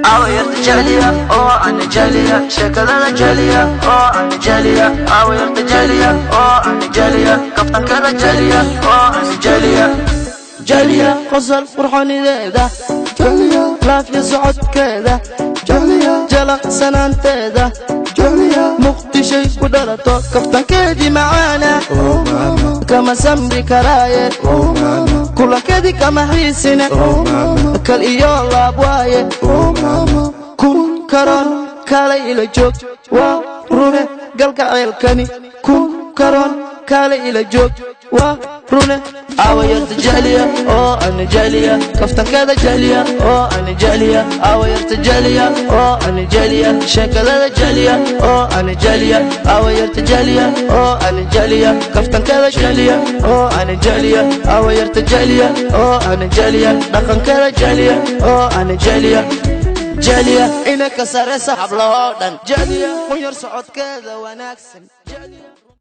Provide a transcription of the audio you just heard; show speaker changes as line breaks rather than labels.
Awayarta jecliya oo ana jecliya, sheekadada jecliya oo ana jecliya. Awayarta jecliya oo ana jecliya, kaftankada jecliya oo ana jecliya.
Jecliya qosol qurxonideeda, laafya socodkeeda, jalaqsanaanteeda. Muqdishay ku dhalato, kaftankeedii macaana kama samri karaaye, kulankeedii kama xiisine, kal iyo laab waaye. Kun karoon kaalay ila joog, waa rune galgaceelkani. Kun karoon kaalay ila joog, waa rune.
Awayarta jecliya oo ana jecliya, kaftankada jecliya oo ana jecliya. Awayarta jecliya oo ana jecliya, sheekadada jecliya oo ana jecliya. Awayarta jecliya oo ana jecliya, kaftankada jecliya oo ana jecliya. Awayarta jecliya oo ana jecliya, dhaqankada jecliya oo ana jecliya. Jecliya
ina ka sareysa hablahoo dhan, jecliya qunyar socodkeeda wanaagsan.